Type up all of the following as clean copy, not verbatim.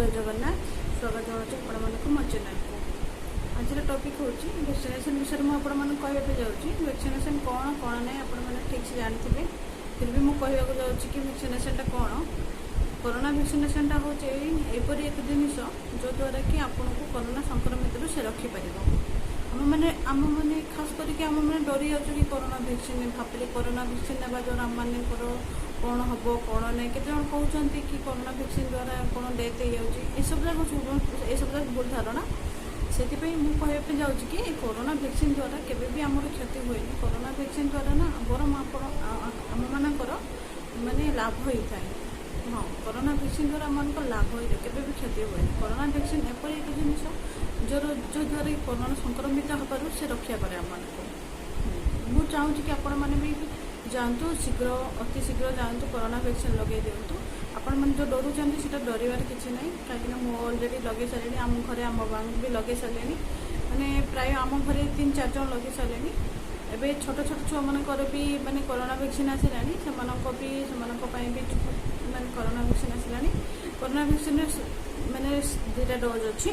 ଜୟ ଜଗନ୍ନାଥ। ସ୍ୱାଗତ ଜଣାଉଛି ଆପଣମାନଙ୍କୁ ମୋ ଚ୍ୟାନେଲକୁ। ଆଜିର ଟପିକ୍ ହେଉଛି ଭ୍ୟାକ୍ସିନେସନ୍ ବିଷୟରେ। ମୁଁ ଆପଣମାନଙ୍କୁ କହିବା ପାଇଁ ଯାଉଛି ଭ୍ୟାକ୍ସିନେସନ୍ କ'ଣ, କ'ଣ ନାହିଁ। ଆପଣମାନେ ଠିକ୍ସେ ଜାଣିଥିବେ, ଫିର୍ ବି ମୁଁ କହିବାକୁ ଯାଉଛି କି ଭ୍ୟାକ୍ସିନେସନ୍ଟା କ'ଣ। କରୋନା ଭ୍ୟାକ୍ସିନେସନ୍ଟା ହେଉଛି ଏପରି ଏକ ଜିନିଷ, ଯଦ୍ୱାରା କି ଆପଣଙ୍କୁ କରୋନା ସଂକ୍ରମିତରୁ ସେ ରଖିପାରିବ। ଆମେମାନେ ଖାସ କରିକି ଆମେମାନେ ଡରି ଯାଉଛୁ କି କରୋନା ଭ୍ୟାକ୍ସିନ୍ ଭାବିଲେ, କରୋନା ଭ୍ୟାକ୍ସିନ୍ ନେବା ଦ୍ୱାରା ଆମମାନଙ୍କର କ'ଣ ହେବ, କ'ଣ ନାହିଁ। କେତେଜଣ କହୁଛନ୍ତି କି କରୋନା ଭ୍ୟାକ୍ସିନ୍ ଦ୍ୱାରା କ'ଣ ଡେଥ୍ ହେଇଯାଉଛି। ଏସବୁ ଯାକ ଭୁଲ ଧାରଣା। ସେଥିପାଇଁ ମୁଁ କହିବା ପାଇଁ ଯାଉଛି କି କରୋନା ଭ୍ୟାକ୍ସିନ୍ ଦ୍ୱାରା କେବେ ବି ଆମର କ୍ଷତି ହୁଏନି। କରୋନା ଭ୍ୟାକ୍ସିନ୍ ଦ୍ୱାରା ନା ବରଂ ଆପଣ ଆମମାନଙ୍କର ମାନେ ଲାଭ ହେଇଥାଏ। ହଁ, କରୋନା ଭ୍ୟାକ୍ସିନ୍ ଦ୍ୱାରା ଆମମାନଙ୍କର ଲାଭ ହେଇଥାଏ, କେବେ ବି କ୍ଷତି ହୁଏନି। କରୋନା ଭ୍ୟାକ୍ସିନ୍ ଏପରି ଏକ ଜିନିଷ, ଯେଉଁଦ୍ୱାରା କି କରୋନା ସଂକ୍ରମିତ ହେବାରୁ ସେ ରକ୍ଷା କରେ ଆମମାନଙ୍କୁ। ମୁଁ ଚାହୁଁଛି କି ଆପଣମାନେ ବି ଯାଆନ୍ତୁ ଶୀଘ୍ର, ଅତି ଶୀଘ୍ର ଯାଆନ୍ତୁ, କରୋନା ଭ୍ୟାକ୍ସିନ୍ ଲଗାଇ ଦିଅନ୍ତୁ। ଆପଣମାନେ ଯେଉଁ ଡରୁଛନ୍ତି, ସେଇଟା ଡରିବାର କିଛି ନାହିଁ, କାହିଁକିନା ମୁଁ ଅଲରେଡ଼ି ଲଗାଇ ସାରିଲିଣି। ଆମ ଘରେ ଆମ ବାବାଙ୍କୁ ବି ଲଗାଇ ସାରିଲେଣି। ମାନେ ପ୍ରାୟ ଆମ ଘରେ ତିନି ଚାରି ଜଣ ଲଗାଇ ସାରିଲେଣି। ଏବେ ଛୋଟ ଛୋଟ ଛୁଆମାନଙ୍କର ବି ମାନେ କରୋନା ଭ୍ୟାକ୍ସିନ୍ ଆସିଲାଣି। ସେମାନଙ୍କ ପାଇଁ ବି ମାନେ କରୋନା ଭ୍ୟାକ୍ସିନ୍ ଆସିଲାଣି। କରୋନା ଭ୍ୟାକ୍ସିନ୍ରେ ମାନେ ଦୁଇଟା ଡୋଜ୍ ଅଛି,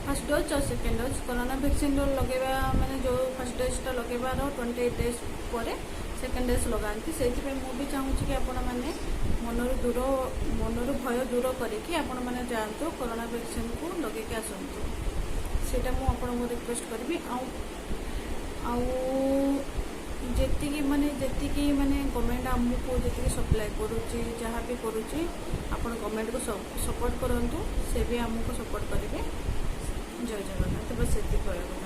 ଫାର୍ଷ୍ଟ ଡୋଜ୍ ଆଉ ସେକେଣ୍ଡ ଡୋଜ୍। କରୋନା ଭ୍ୟାକ୍ସିନ୍ର ଲଗାଇବା ମାନେ ଯେଉଁ ଫାର୍ଷ୍ଟ ଡୋଜ୍ଟା ଲଗାଇବାର 28 ଡେଜ୍ ପରେ ସେକେଣ୍ଡ ଡୋଜ୍ ଲଗାନ୍ତି। ସେଇଥିପାଇଁ ମୁଁ ବି ଚାହୁଁଛି କି ଆପଣମାନେ ମନରୁ ଭୟ ଦୂର କରିକି ଆପଣମାନେ ଯାଆନ୍ତୁ, କରୋନା ଭ୍ୟାକ୍ସିନ୍କୁ ଲଗେଇକି ଆସନ୍ତୁ। ସେଇଟା ମୁଁ ଆପଣଙ୍କୁ ରିକ୍ୱେଷ୍ଟ କରିବି। ଆଉ ଯେତିକି ମାନେ ଗଭର୍ଣ୍ଣମେଣ୍ଟ ଆମକୁ ଯେତିକି ସପ୍ଲାଏ କରୁଛି, ଯାହା ବି କରୁଛି, ଆପଣ ଗଭର୍ଣ୍ଣମେଣ୍ଟକୁ ସପୋର୍ଟ କରନ୍ତୁ, ସେ ବି ଆମକୁ ସପୋର୍ଟ କରିବେ। ଜୟ ଜଗନ୍ନାଥ। ବସ୍, ସେତିକି କହିବାକୁ।